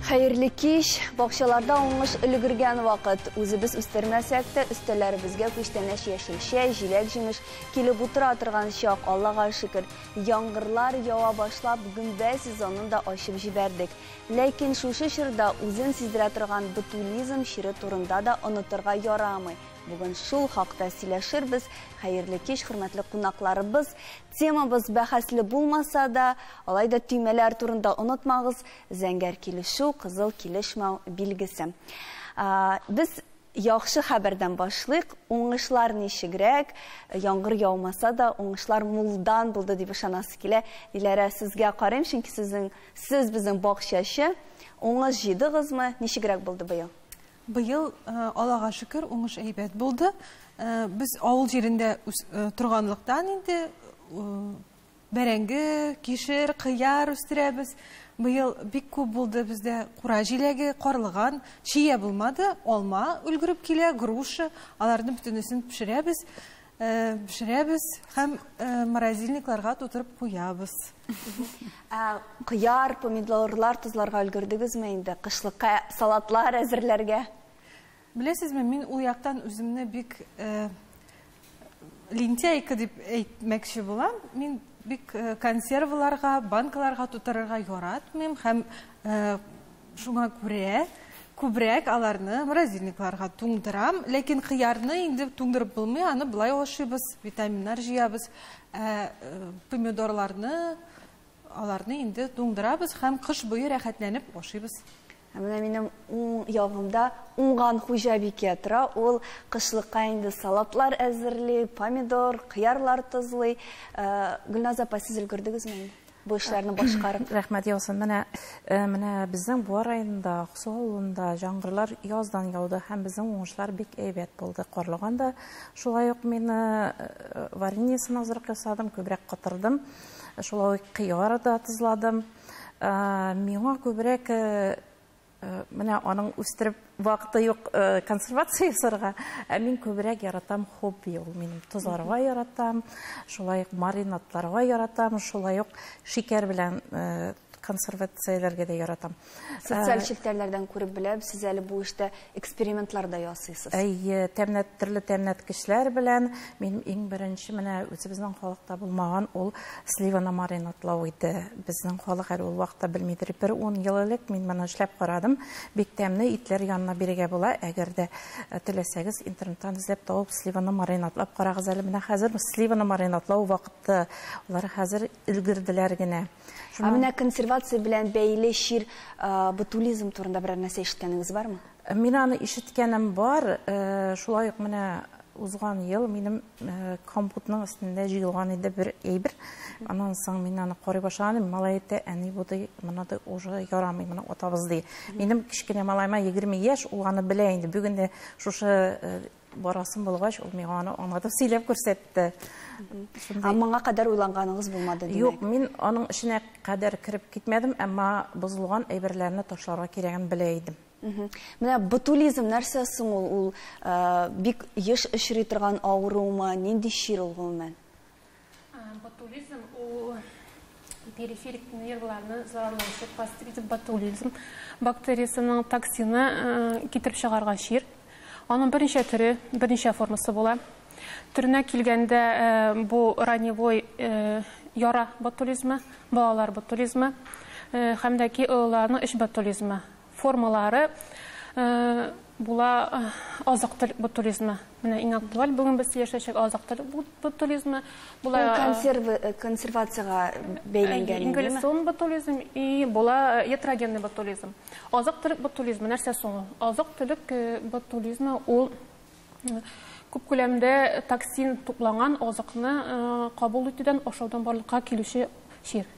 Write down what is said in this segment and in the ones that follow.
Хәерле кич, бакчаларда уңыш өлгергән вакыт. Үзебез үстермәсәк тә, өстәлләребезгә күчтәнәч яшелчә, җиләк-җимеш килеп утыра торган чак. Аллага шөкер, яңгырлар ява башлап, гөмбә сезонын да ачып җибәрдек. Ләкин шушы чорда үзен сиздерә торган ботулизм чире турында да онытырга ярамый. Бүген шул хакта сөйләшербез. Хәерле кич, хөрмәтле кунакларыбыз. Темабыз бәхәсле булмаса да, алай да төймәләр турында онытмагыз. Зәңгәр килешү, кызыл килешмәү билгесе. Без яхшы хәбәрдән башлыйк. Уңышлар ничегрәк? Яңгыр яумаса да, уңышлар мулдан булды дип ышанасы килә. Диләрә, сезгә карыйм, чөнки сез безнең бакчачы. Уңыш җыйдыгызмы? Ничегрәк булды быел? Быел, Аллага шөкер, уңыш әйбәт булды. Без авыл җирендә торганлыктан инде бәрәңге, кишер, кыяр үстерәбез. Быел бик күп булды бездә кура җиләге, карлыган, чия булмады, алма өлгереп килә, груша, аларны бөтенесен пешерәбез. Пешерәбез һәм морозильникларга тутырып куябыз. Кыяр, помидорлар тозларга өлгердегезме инде? Кышлыкка салатлар әзерләргә? Беләсезме, мин ул яктан үземне бик лентяйка дип әйтмәкче булам. Мин бик консерваларга, банкаларга тутырырга яратмыйм һәм шуңа күрә күбрәк аларны морозильникларга туңдырам. Ләкин кыярны инде туңдырып булмый, аны былай ашыйбыз, витаминнар җыябыз. Помидорларны, аларны инде туңдырабыз һәм кыш буе рәхәтләнеп ашыйбыз. Менә минем уң ягымда уңган хуҗабикә тора. Ул кышлыкка инде салатлар әзерли, помидор, кыярлар тозлый. Гөлназ апа, сез өлгердегезме инде бу эшләрне башкарып? Рәхмәт яусын. Менә безнең Буа районында, Аксу авылында яңгырлар яздан яуды һәм безнең уңышлар бик әйбәт булды. Карлыган да шулай ук мин вареньесын азрак ясадым, күбрәк катырдым. Шулай ук кыяр да тозладым. Миңа күбрәк менә аның үстереп вакыты юк консервация ясарга, ә мин күбрәк яратам хобби ул минем. Тозларга яратам, шулай ук маринадларга яратам, шулай ук шикәр белән консервацияләргә дә яратам. Социаль челтәрләрдән күреп беләм, сез әле бу эштә экспериментлар да ясыйсыз. Әйе, төрле тәмнәткечләр белән. Минем иң беренче менә үзебезнең халыкта булмаган ул сливаны маринадлау иде. Безнең халык әле ул вакытта белмидер. Бер 10 ел элек мин моны эшләп карадым. Бик тәмле итләр янына бирергә була. Әгәр дә теләсәгез, интернеттан эзләп табып сливаны маринадлап карагыз әле. Менә хәзер сливаны маринадлау вакыты. Алар хәзер өлгерделәр генә. Ә менә консервация белән бәйле чир, ботулизм турында берәр нәрсә ишеткәнегез бармы? Мин аны ишеткәнем бар. Шулай ук менә узган ел минем компотның өстендә җыелган иде бер әйбер. Аннан соң мин аны карый башладым. Малай әйтте, әни, бу ди, моны ди уже ярамый, моны атабыз ди. Минем кечкенә малаема 20 яшь, ул аны белә инде. Бүген дә шушы барасым булгач, ул миңа аны аңлатып сөйләп күрсәтте. Ә моңа кадәр уйланганыгыз булмады, димәк? Юк, мин аның эченә кадәр кереп китмәдем, әмма бозылган әйберләрне ташларга кирәген белә идем. Менә ботулизм нәрсә соң ул? Ул бик еш очрый торган авырумы? Нинди чир ул гомумән? Ботулизм ул периферик нервларны зарарлаучы кластридиум ботулизм бактериясенең токсины китереп чыгарган чир. Аның берничә төре, берничә формасы була. Төренә килгәндә, бу раневой яра ботулизмы, балалар ботулизмы һәм дә ки олыларның эч ботулизмы. Формалары була азык-төлек ботулизмы. Менә иң актуаль бүген без сөйләшәчәк азык-төлек ботулизмы була. Ул консервациягә бәйләнгән, әйе, ингаляцион ботулизм и була ятрогенный ботулизм. Азык-төлек ботулизмы нәрсә соң ул? Азык-төлек ботулизмы ул күп күләмдә токсин тупланган азыкны кабул итүдән, ашаудан барлыкка килүче чир.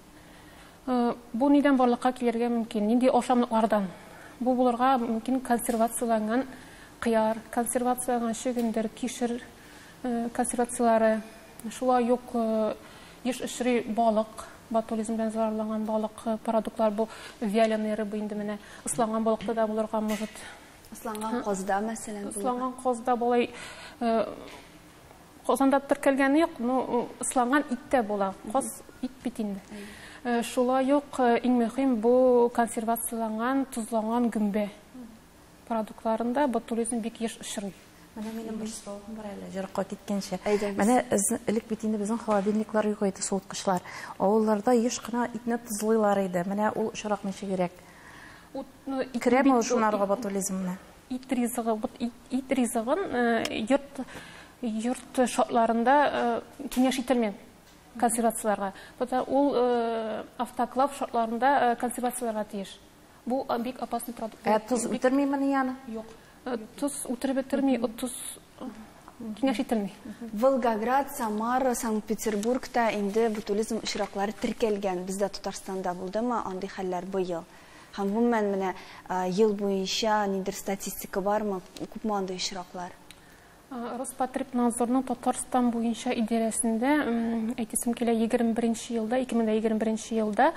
Бу нидән барлыкка килергә мөмкин? Нинди ашамлыклардан? Бу булырга мөмкин консервацияләнгән кыяр, консервацияләнгән чөгендер, кишер консервацияләре. Шулай ук еш очрый балык, ботулизм белән зарарланган балык продуктлар, бу вяленые рыбы инде менә ысланган балыкта да булырга может. Ысланган казда, мәсәлән, булырга. Ысланган казда болай Казанда теркәлгәне юк, но ысланган ит тә була. Каз ит бит инде. Шулай ук иң мөһим бу консервацияланган, тозланган гөмбә продуктларында ботулизм бик еш очрый. Менә минем бер соравым бар әле, җырыкка киткәнче. Менә элек бит инде безнең холодильниклар юк иде, суыткычлар. Авылларда еш кына итне тозлыйлар иде. Менә ул очрак ничегрәк? Керәме ул шунарга ботулизмны? Ит ризыгын йорт шартларында киңәш ителми консервацияләргә. Ул автоклав шартларында консервацияләргә тиеш. Бу бик опасный продукт. Ә тоз үтермиме яны? Юк. Тоз үтереп бетерми, тоз киңәш ителми. Волгоград, Самара, Санкт-Петербургта инде ботулизм очраклары теркәлгән. Бездә Татарстанда булдымы андый хәлләр быел? Һәм гомумән менә ел буенча ниндидер статистика бармы? Күпме андый очраклар? Роспотребнадзорның Татарстан буенча идарәсендә, әйтәсем килә, 21 елда, 2021 елда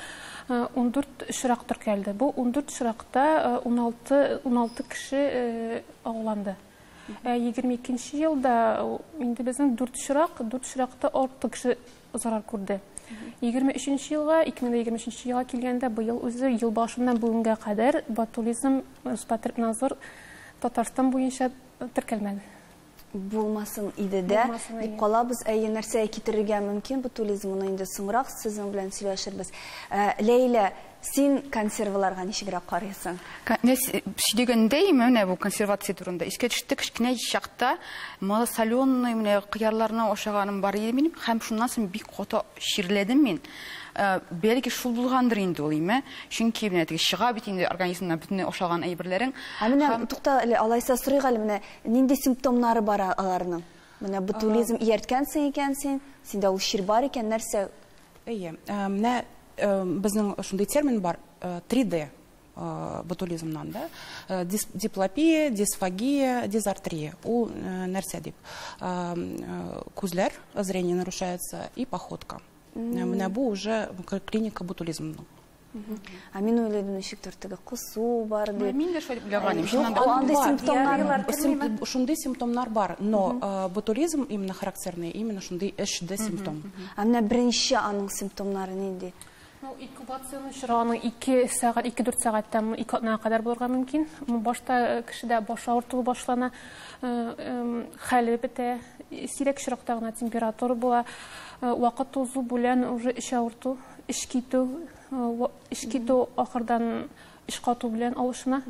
14 очрак теркәлде. Бу 14 очракта 16 кеше агуланды. 22 елда инде безнең 4 очрак, 4 очракта 6 кеше зарар күрде. 23 елга, 2023 елга килгәндә, быел үзе ел башыннан бүгенгә кадәр ботулизм Роспотребнадзор Татарстан буенча теркәлмәде. Булмасын иде дә, дип калабыз. Әйе, нәрсәгә китерергә мөмкин ботулизмны инде соңрак сезнең белән сөйләшербез. Ләйлә, син консерваларга ничегрәк карыйсың? Сөйләгәндә, менә бу консервация турында искә төште. Кечкенә чакта малосоленый менә кыярларны ашаганым бар иде минем, һәм шуннан соң бик каты чирләдем мин. Бәлки шул булгандыр инде ул, име? Чөнки менә теге чыга бит инде организмнан бөтен ашаган әйберләрең. Ә менә тукта әле, алайса сорыйк әле, менә нинди симптомнары бар аларның? Менә ботулизм иярткәнсең икән син, синдә ул чир бар икән, нәрсә? Әйе, менә безнең шундый термин бар, 3D ботулизмнан да, диплопия, дисфагия, дизартрия. Ул нәрсә дип? Күзләр, зрение нарушается и походка. Менә бу уже клиника ботулизмның. Ә мин уйлыйм, ничектер теге косу бар дип. Мин дә шулай дип уйлаган идем. Юк, андый симптомнар бар. Шундый симптомнар бар, но ботулизм именно характерный, именно шундый өч Д симптом. Ә менә беренче аның симптомнары нинди? Инкубацияның чоры аның 2 сәгать, 2-4 сәгатьтән 2 атнага кадәр булырга мөмкин. Башта кешедә баш авыртуы башлана, хәле бетә, сирәк очракта гына температура була. Вакыт узу белән уже эч авырту, эч китү, эч китү ахырдан эч кату белән алышына.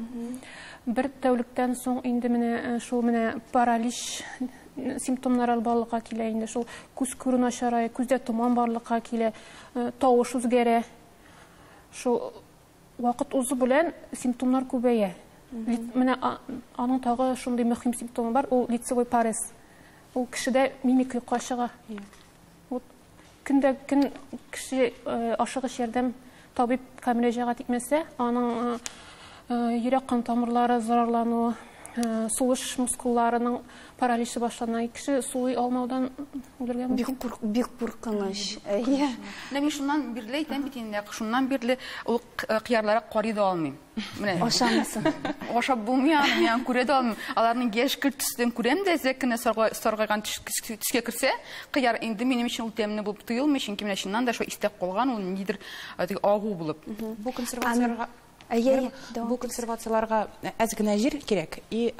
Бер тәүлектән соң инде менә шул менә паралич симптомнары барлыкка килә инде, шул күз күрү начарая, күздә томан барлыкка килә, тавыш үзгәрә. Шул вакыт узу белән симптомнар күбәя. Менә аның тагы шундый мөһим симптомы бар, ул лицевой парез. Ул кешедә мимика юкка чыга. Көндә көн кеше ашыгыч ярдәм табибка мөрәҗәгать итмәсә, аның йөрәк кан тамырлары зарарлануы, сулыш мускулларының параличы башлана. Кеше сулый алмаудан үлергә мөмкин. Бик куркыныч. Әйе. Менә мин шуннан бирле әйтәм бит инде, шуннан бирле ул кыярларга карый да алмыйм. Менә. Ашамыйсың. Ашап булмый аны, мин күрә дә алмыйм. Аларның яшькелт төсен күрәм дә, әзрәк кенә саргайган төскә керсә, кыяр инде минем өчен ул тәмле булып тоелмый, чөнки менә чыннан да шул истә калган, ул ниндидер теге агу булып. Бу консервацияләргә Бу консервацияләргә әз генә җир кирәк и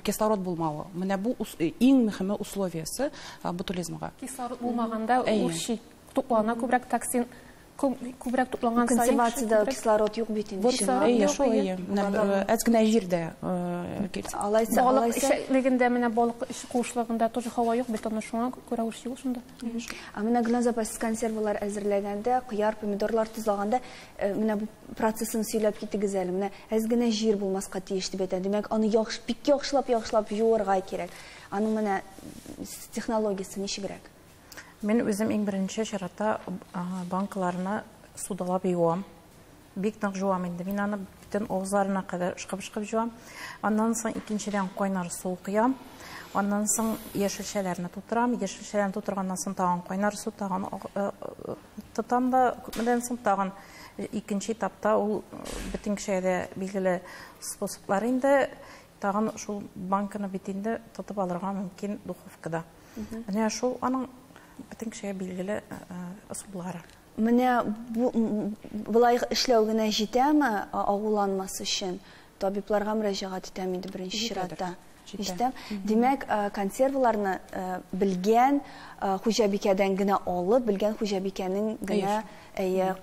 кислород булмавы. Менә бу иң мөһиме условиясе ботулизмга. Кислород булмаганда үрчи, туплана күбрәк токсин, күбрәк тупланган сайын. Консервацияда кислород юк бит инде. Әйе, шул, әйе. Әз генә җирдә алайса, балык эчәклегендә, менә балык куышлыгында тоже һава юк бит, аны шуңа күрә үрчи ул шунда. Ә менә Гөлназ апа, сез консервалар әзерләгәндә, кыяр, помидорлар тозлаганда, менә бу процессын сөйләп китегез әле. Менә әз генә җир булмаска тиеш дип әйтә. Димәк, аны бик яхшылап юырга кирәк. Аның менә технологиясе ничегрәк? Мин үзем иң беренче чиратта банкаларны судалап юам. Бик нык жуам инде. Мин аны бөтен авызларына кадәр ышкып-ышкып жуам. Аннан соң икенчедән кайнар су куям. Аннан соң яшелчәләрне тутырам. Яшелчәләрне тутырганнан соң тагын кайнар су, тагын тотам да, күпмедән соң тагын икенче этапта ул бөтен кешегә дә билгеле способлар инде. Тагын шул банканы бит инде тотып алырга мөмкин духовкада. Менә шул аның бөтен кешегә билгеле ысуллары. Менә болай эшләү генә җитәме агуланмас өчен? Табибларга мөрәҗәгать итәм инде беренче чиратта. Җитә. Димәк, консерваларны белгән хуҗабикәдән генә алып, белгән хуҗабикәнең генә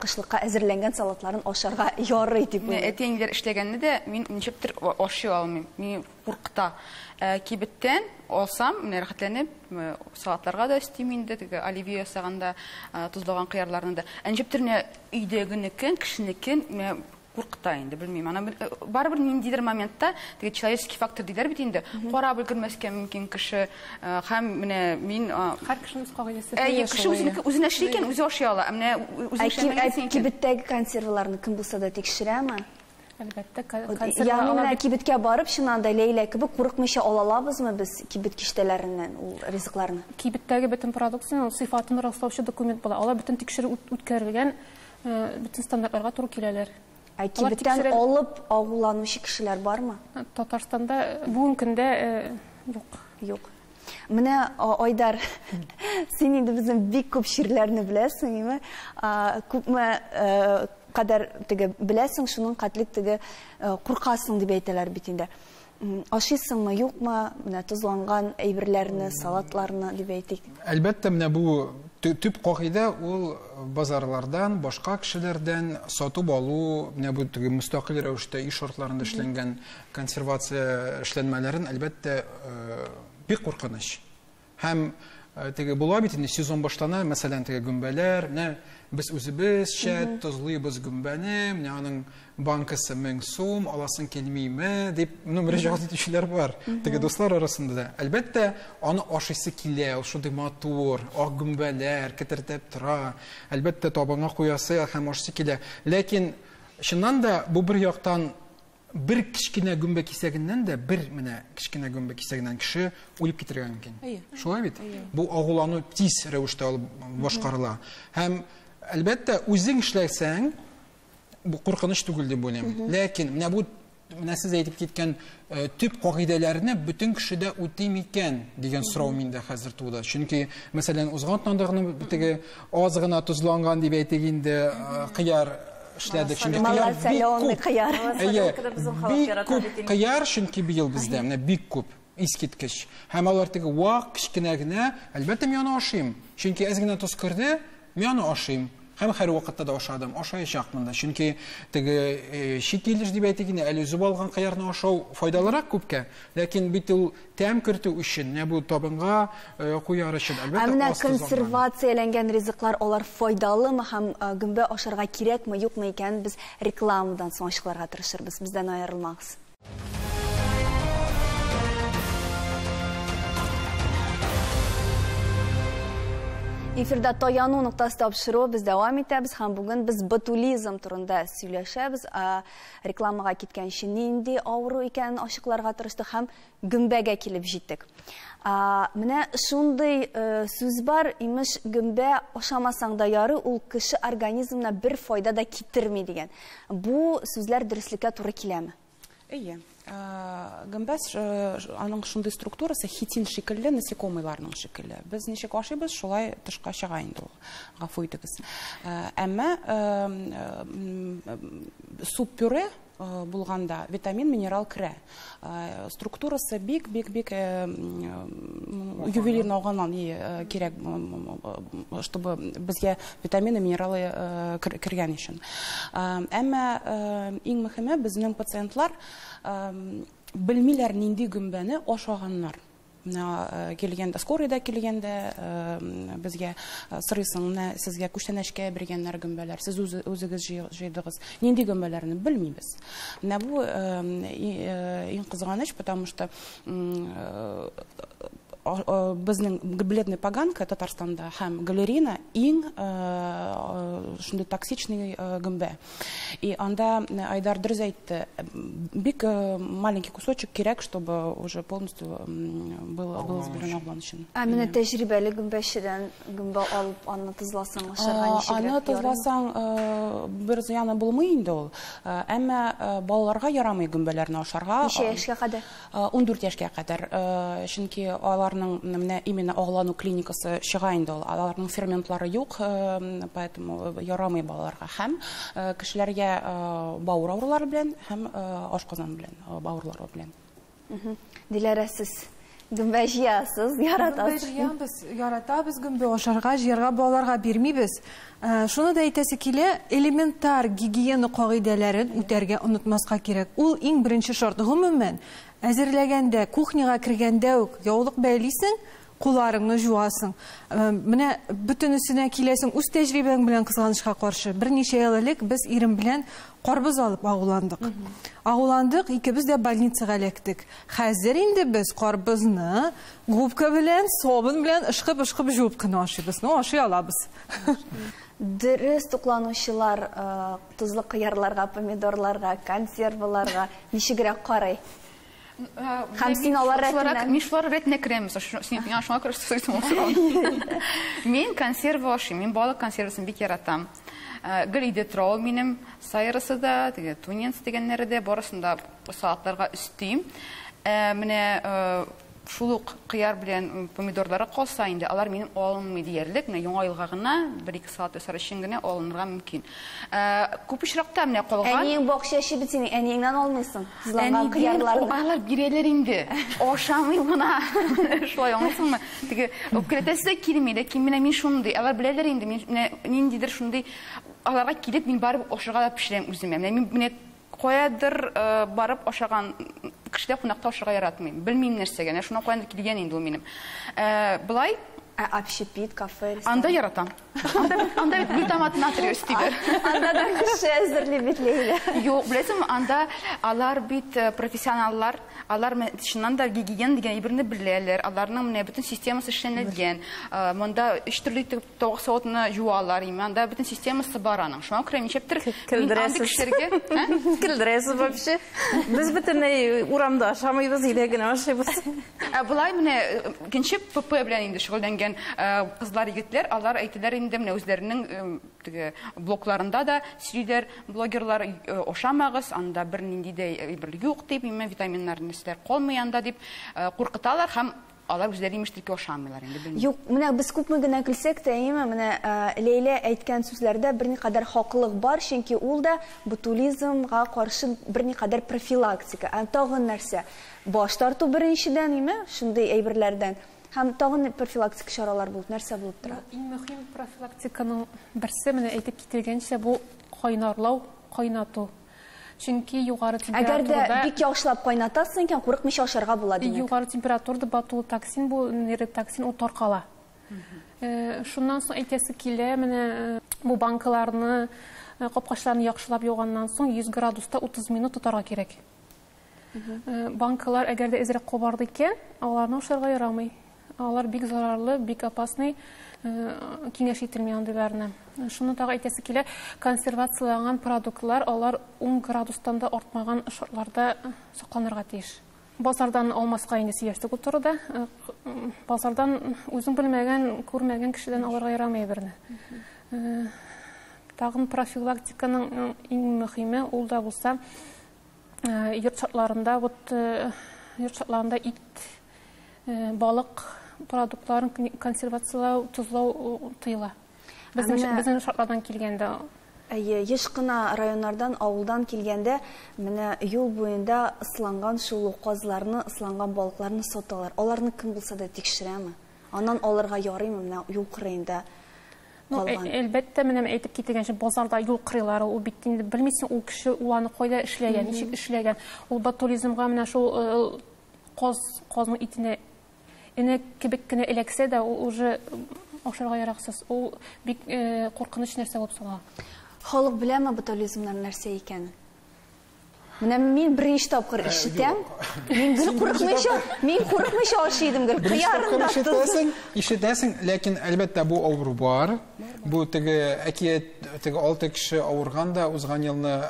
кышлыкка әзерләнгән салатларын ашарга ярый дип уйлыйм. Әти-әниләр эшләгәнне дә мин ничектер ашый алмыйм. Мин куркыта. Кибеттән алсам, менә рәхәтләнеп салатларга да өстим инде, теге оливье ясаганда тозлаган кыярларны да. Ә ничектер менә өйдәгенекен, кешенекен менә куркыта инде, белмим. Ана барыбер ниндидер моментта теге человеческий фактор диләр бит инде. Карап өлгермәскә мөмкин кеше, һәм менә мин һәр кешенең үз кагыйдәсе. Әйе, кеше үзенеке үзенә эшли икән, үзе ашый ала. Ә менә үзе эшләмәгән икән. Кибеттәге консерваларны кем булса да тикшерәме? Әлбәттә, консервалар. Ягъни менә кибеткә барып, чыннан да Ләйлә кебек курыкмыйча ала алабызмы без кибет киштәләреннән ул ризыкларны? Кибеттәге бөтен продукцияның сыйфатын раслаучы документ була. Алар бөтен тикшерү үткәрелгән, бөтен стандартларга туры киләләр. Ә кибеттән алып агуланучы кешеләр бармы? Татарстанда бүгенге көндә юк. Юк. Менә Айдар, син инде безнең бик күп чирләрне беләсең, име? Күпме кадәр теге беләсең, шуның катлек теге куркасың дип әйтәләр бит инде. Ашыйсыңмы, юкмы, менә тозланган әйберләрне, салатларны дип әйтик. Әлбәттә, менә бу төп кагыйдә ул базарлардан, башка кешеләрдән сатып алу, менә бу теге мөстәкыйль рәвештә өй шартларында эшләнгән консервация эшләнмәләрен, әлбәттә, бик куркыныч. Һәм теге була бит инде сезон башлана, мәсәлән, теге гөмбәләр, менә без үзебезчә тозлыйбыз гөмбәне, менә аның банкасы 1000 сум, аласың килмиме дип, ну, мөрәҗәгать итүчеләр бар. Теге дуслар арасында да. Әлбәттә, аны ашыйсы килә, ул шундый матур, ак гөмбәләр кетердәп тора. Әлбәттә, табынга куясы һәм ашыйсы килә. Ләкин чыннан да бу бер яктан бер кечкенә гөмбә кисәгеннән дә, бер менә кечкенә гөмбә кисәгеннән кеше үлеп китәргә мөмкин. Шулай бит? Бу агулану тиз рәвештә алып башкарыла. Һәм әлбәттә, үзең эшләсәң, бу куркыныч түгел дип уйлыйм. Ләкин менә бу, менә сез әйтеп киткән төп кагыйдәләрне бөтен кеше дә үти микән дигән сорау миндә хәзер туды. Чөнки, мәсәлән, узган атнада гына теге аз гына тозланган дип әйтик инде, кыяр эшләдек. Чөнки кыяр бик күп. Әйе, бик күп кыяр, чөнки быел бездә менә бик күп, искиткеч. Һәм алар теге вак кечкенә генә, әлбәттә, мин аны ашыйм. Чөнки әз генә тоз керде, мин аны ашыйм. Һәм һәр вакытта да ашадым, ашаячакмын да. Чөнки теге чит ил дип әйтик инде, әле өзеп алган кыярны ашау файдалырак күпкә. Ләкин бит ул тәм кертү өчен, менә бу табынга куяр өчен, әлбәттә, Ә менә аз тозланган. консервацияләнгән ризыклар алар файдалымы һәм гөмбә ашарга кирәкме, юкмы икәнен без рекламадан соң ачыкларга тырышырбыз. Бездән аерылмагыз. Эфирда таяну ноктасы тапшыруы без дәвам итәбез һәм бүген без ботулизм турында сөйләшәбез. Рекламага киткәнче нинди авыру икәнен ачыкларга тырыштык һәм гөмбәгә килеп җиттек. Менә шундый сүз бар, имеш, гөмбә ашамасаң да ярый, ул кеше организмына бер файда да китерми дигән. Бу сүзләр дөреслеккә туры киләме? Әйе. Гөмбә аның шундый структурасы хитин шикелле, насекомыйларның шикелле. Без ничек ашыйбыз, шулай тышка чыга инде ул. Гафу итегез. Әмма суп-пюре булганда витамин, минерал керә. Структурасы бик, бик, бик ювелирно алганнан кирәк, чтобы безгә витамины, минералы кергән өчен. Әмма иң мөһиме, безнең пациентлар белмиләр нинди гөмбәне ашаганнар. Менә килгәндә, скорыйда килгәндә безгә сорыйсың, менә сезгә күчтәнәчкә биргәннәр гөмбәләр, сез үзегез җыйдыгыз. Нинди гөмбәләрне белмибез. Менә бу иң кызганыч, потому что безнең бледный поганка Татарстанда һәм галерина иң шундый токсичный гөмбә. И анда Айдар дөрес әйтте, бик маленький кусочек кирәк, чтобы уже полностью был избран аглан өчен. Ә менә тәҗрибәле гөмбәчедән гөмбә алып, аны тозласаң, ашарга ничегрәк Аны ярыймы? тозласаң, бер зыяны булмый инде ул. Әмма балаларга ярамый гөмбәләрне ашарга. Ничә яшькә кадәр? 14 яшькә кадәр. Чөнки алар Аларның менә именно агулану клиникасы чыга инде ул. Аларның ферментлары юк, поэтому ярамый балаларга. Һәм кешеләргә бавыр авырулары белән һәм ашказан белән, бавырлары белән. Диләрә, сез гөмбә җыясыз, яратасыз. Гөмбә җыябыз, яратабыз гөмбә, ашарга, җыярга балаларга бирмибез. Шуны да әйтәсе килә, элементар гигиена кагыйдәләрен үтәргә онытмаска кирәк. Ул иң беренче шарт. Гомумән, әзерләгәндә, кухняга кергәндә үк яулык бәйлисең, кулларыңны жуасың. Менә бөтенесенә киләсең үз тәҗрибәң белән, кызганычка каршы. Берничә ел элек без ирем белән карбыз алып агуландык. Агуландык, икебез дә больницага эләктек. Хәзер инде без карбызны губка белән, сабын белән ышкып-ышкып жуып кына ашыйбыз. Ну, ашый алабыз. Дөрес тукланучылар тозлы кыярларга, помидорларга, консерваларга ничегрәк карый? Һәм син алар рәтенә? Мин шулар рәтенә керәм. Син миңа шуңа күрә сорыйсың ул сорауны. Мин консерва ашыйм. Мин балык консервасын бик яратам. Гел өйдә тора ул минем. Сайрасы да, теге тунец дигәннәре дә, барысын да салатларга өстим. Менә шул ук кыяр белән помидорлары калса инде, алар минем алынмый диярлек. Менә яңа елга гына бер-ике салат ясар өчен генә алынырга мөмкин. Күп очракта менә калган. Әниең бакчачы бит синең, әниеңнән алмыйсың тозланган кыярларны. Алар бирәләр инде. Ашамыйм гына. Шулай аңлыйсыңмы? Теге үпкәләтәсе дә килми, ләкин менә мин шундый. Алар беләләр инде, мин менә ниндидер шундый аларга килеп мин барып ашарга да пешерәм үземә. Менә мин менә каядыр барып ашаган кешедә кунакта ашарга яратмыйм. Белмим нәрсәгә. Менә шуннан каяндыр килгән инде ул минем. Былай. Ә общепит, кафе, ресторан? Анда яратам. Анда бит глютамат натрий өстиләр. Анда да кеше әзерли бит, Ләйлә. Юк, беләсеңме, анда алар бит профессионаллар, алар чыннан да гигиена дигән әйберне беләләр, аларның менә бөтен системасы эшләнелгән. Монда өч төрле итеп тавык савытны юалар, именно анда бөтен системасы бар аның. Шуңа күрә ничектер мин андый кешеләргә, ә? Көлдерәсез вообще. Без бөтенләй урамда ашамыйбыз, өйдә генә ашыйбыз. Ә болай менә икенче ПП белән инде шөгыльләнгән кызлар, егетләр, алар әйтәләр инде менә үзләренең теге блогларында да сөйлиләр, блогерлар, ашамагыз, анда бернинди дә әйбер юк дип, именно витаминнар нәрсәләр калмый анда дип куркыталар һәм алар үзләре имештер ки ашамыйлар инде, белмим. Юк, менә без күпме генә көлсәк тә, әйеме, менә Ләйлә әйткән сүзләрдә берникадәр хаклык бар, чөнки ул да ботулизмга каршы берникадәр профилактика. Ә тагын нәрсә? Баш тарту беренчедән, әйеме, шундый әйберләрдән. Һәм тагын профилактик чаралар булып, нәрсә булып тора? Иң мөһим профилактиканың берсе, менә әйтеп кителгәнчә, бу кайнарлау, кайнату. Чөнки югары Әгәр дә температурада бик яхшылап кайнатасың икән, курыкмыйча ашарга була, димәк. Югары температурада ботулотоксин, бу нейротоксин, ул таркала. Шуннан соң әйтәсе килә, менә бу банкаларны, капкачларны яхшылап юганнан соң 100 градуста 30 минут тотарга кирәк. Банкалар әгәр дә әзрәк кабарды икән, аларны ашарга ярамый. Алар бик зарарлы, бик опасный, киңәш ителми андыйларны. Шуны тагы әйтәсе килә, консервацияланган продуктлар алар 10 градустан да артмаган шартларда сакланырга тиеш. Базардан алмаска инде сөйләштек ул турыда. Базардан үзең белмәгән, күрмәгән кешедән алырга ярамый берне. Тагын профилактиканың иң мөһиме ул да булса, йорт шартларында, вот, йорт шартларында ит, балык продуктларын консервациялау, тозлау тыела. Безнең шартлардан килгәндә. Әйе, еш кына районнардан, авылдан килгәндә, менә юл буенда ысланган шул ук казларны, ысланган балыкларны саталар. Аларны кем булса да тикшерәме? Аннан алырга ярыймы менә юл кырыенда калган? Әлбәттә, менә әйтеп китергәнчә, базарда юл кырыйлары, ул бит инде белмисең, ул кеше ул аны кайда эшләгән, ничек эшләгән. Ул ботулизмга менә шул казның итенә энә кебек кенә эләксә дә, ул уже ашарга яраксыз. Ул бик куркыныч нәрсә булып санала. Халык беләме ботулизмнар нәрсә икәнен? Менә мин беренче тапкыр ишетәм. Мин гел курыкмыйча, мин курыкмыйча ашый идем гел. Беренче тапкыр Кыярын да ишетәсең, ишетәсең, ләкин әлбәттә бу авыру бар. Бу теге әкият, теге 6 кеше авырган да узган елны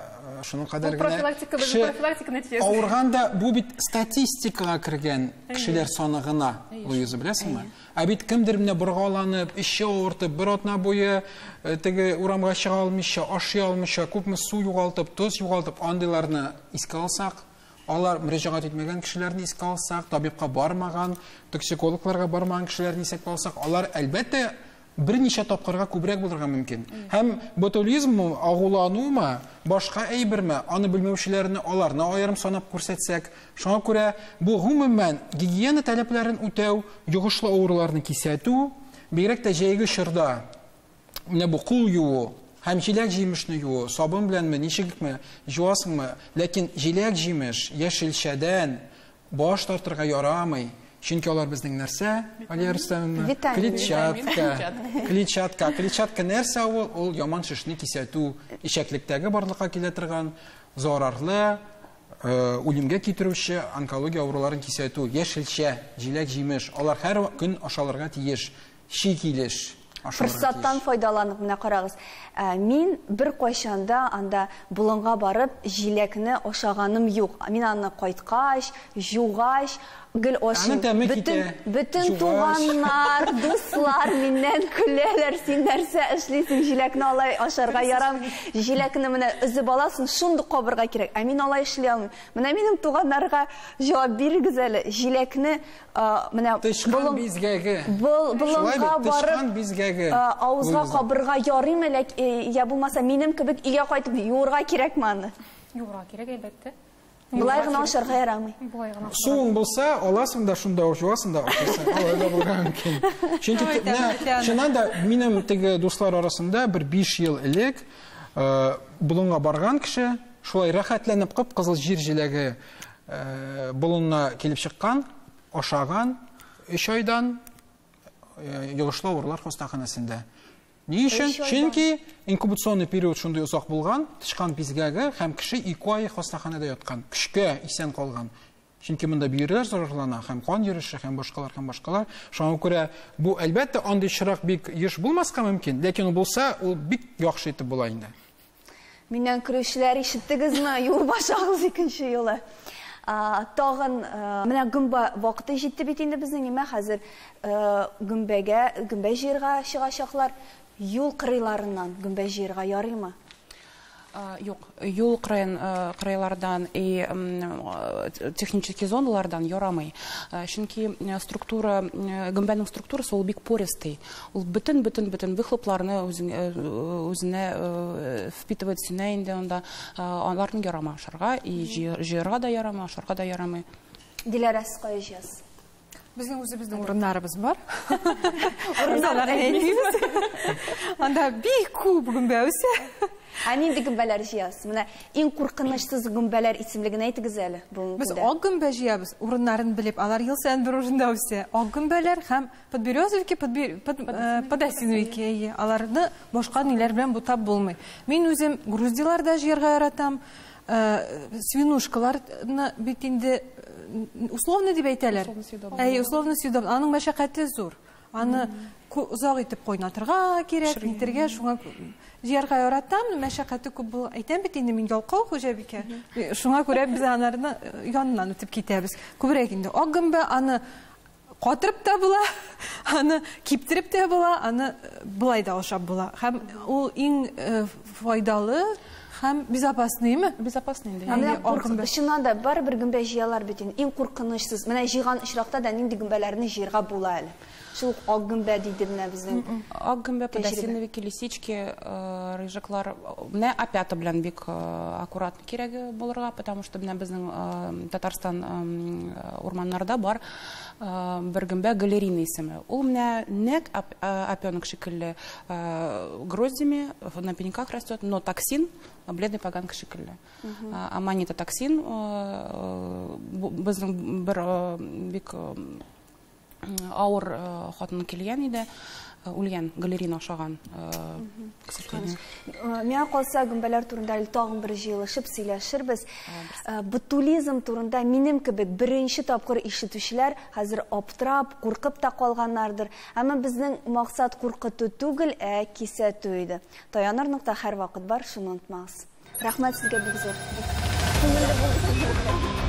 шуның кадәр Бу генә профилактика, безнең кеше профилактика нәтиҗәсе. Авырган да бу бит статистикага кергән кешеләр саны гына, Луиза, беләсеңме? Ә бит кемдер менә боргаланып, эче авыртып, бер атна буе теге урамга чыга алмыйча, ашый алмыйча, күпме су югалтып, тоз югалтып, андыйларны искә алсак, Алар мөрәҗәгать итмәгән кешеләрне искә алсак, табибка бармаган, токсикологларга бармаган кешеләрне исәпкә алсак, алар әлбәттә берничә тапкырга күбрәк булырга мөмкин. Һәм ботулизммы, агуланумы, башка әйберме, аны белмәүчеләрне аларны аерым санап күрсәтсәк, шуңа күрә бу гомумән гигиена таләпләрен үтәү, йогышлы авыруларны кисәтү, бигрәк тә җәйге чорда менә бу кул юуу һәм җиләк-җимешне юуу, сабын беләнме, ничекме җуасыңмы, ләкин җиләк-җимеш яшелчәдән баш тартырга ярамый. Чөнки алар безнең нәрсә, Алия Рөстәмовна? Витамин. Клетчатка. Клетчатка. Клетчатка нәрсә ул? Ул яман шешне кисәтү, эчәклектәге барлыкка килә торган зарарлы, үлемгә китерүче онкология авыруларын кисәтү. Яшелчә, җиләк-җимеш, алар һәр көн ашалырга тиеш. Чи килеш ашалырга Форсаттан тиеш. файдаланып, менә карагыз. Мин бер кайчанда анда болынга барып җиләкне ашаганым юк. Мин аны кайткач, жугач, гел ашыйм. Аның тәме Бөтен, китә. бөтен Жугач. туганнар, дуслар миннән көләләр. Син нәрсә эшлисең? Җиләкне алай ашарга ярамый. Җиләкне менә өзеп аласың, шундук кабырга кирәк. Ә мин алай эшли алмыйм. Менә минем туганнарга җавап бирегез әле. Җиләкне, менә Тычкан болын бизгәге. Был, Шулай болынга бит, барып, тычкан бизгәге. авызга Булган. кабырга ярыймы, я булмаса минем кебек өйгә кайтып юырга кирәкме аны? Юырга кирәк, әлбәттә. Болай гына ашарга ярамый. Болай гына. Суың булса, аласың да шунда ук жуасың да ашыйсың. Алай да булырга мөмкин. Чөнки Ой, менә тәмле. чыннан да минем теге дуслар арасында бер 5 ел элек, болынга барган кеше шулай рәхәтләнеп кып-кызыл җир җиләге, болынына килеп чыккан, ашаган 3 айдан, йогышлы авырулар хастаханәсендә. Ни өчен? Өч айдан. Чөнки инкубационный период шундый озак булган, тычкан бизгәге һәм кеше 2 ай хастаханәдә яткан, көчкә исән калган. Чөнки монда бөерләр зарарлана, һәм кан йөреше, һәм башкалар, һәм башкалар. Шуңа күрә бу әлбәттә андый очрак бик еш булмаска мөмкин, ләкин ул булса, ул бик яхшы итеп була инде. Миннән көлүчеләр ишеттегезме? Юып ашагыз икенче юлы. Тагын, менә гөмбә вакыты җитте бит инде безнең, нимә хәзер, гөмбә җыярга чыгачаклар. Юл кырыйларыннан гөмбә җыярга ярыймы? Юк, юл кырыйлардан и технический зоналардан ярамый. Чөнки структура, гөмбәнең структурасы ул бик пористый. Ул бөтен выхлопларны үзенә впитывает сенә инде анда. Аларны ярамый ашарга, и җыярга да ярамый, ашарга да ярамый. Диләрә, сез кая җыясыз? Безнең үзебезнең урыннарыбыз бар. Урыннар әйтмибез. Анда бик күп гөмбә үсә. Ә нинди гөмбәләр җыясыз? Менә иң куркынычсыз гөмбәләр исемлеген әйтегез әле бүгенге Без көндә. ак гөмбә җыябыз, урыннарын белеп, алар ел саен бер урында үсә. Ак гөмбәләр һәм подберезовики, подосиновики, әйе, аларны башка ниләр белән бутап булмый. Мин үзем груздиларда җыярга яратам. Свинушкаларны бит инде условно дип әйтәләр. Условно съедобно. Әйе, условно съедобно. Аның мәшәкате зур. Аны озак итеп кайнатырга кирәк, Пешергән. нитергә, шуңа җыярга яратам, мәшәкате күп була. Әйтәм бит инде, мин ялкау хуҗабикә. Шуңа күрә без аларны яныннан үтеп китәбез. Күбрәк инде ак гөмбә, аны катырып та була, аны киптереп тә була, аны былай да ашап була. Һәм ул иң файдалы һәм безопасныймы? Безопасный инде. Ә менә Әйе, ак гөмбә. чыннан да барыбер гөмбә җыялар бит инде. Иң куркынычсыз. Менә җыйган очракта да нинди гөмбәләрне җыярга була әле? Шул ук ак гөмбә диде менә безнең. Ак гөмбә, Тәҗрибә. подосиновики, лисички, рыжиклар. Менә опята белән бик аккуратно кирәге булырга, потому что менә безнең Татарстан урманнарда бар бер гөмбә галерина исеме. Ул менә нәк опенок шикелле гроздями на пеньках растет, но токсин бледный поганка шикелле. Аманита токсин безнең бер бик авыр хатын килгән иде, үлгән, галерина ашаган, к сожалению. Миңа калса, гөмбәләр турында әле тагын бер җыелышып сөйләшербез. Ботулизм турында минем кебек беренче тапкыр ишетүчеләр хәзер аптырап, куркып та калганнардыр. Әмма безнең максат куркыту түгел, ә кисәтү иде. Таяныр нокта һәрвакыт бар, шуны онытмагыз. Рәхмәт сезгә бик зур. Күңелле булды.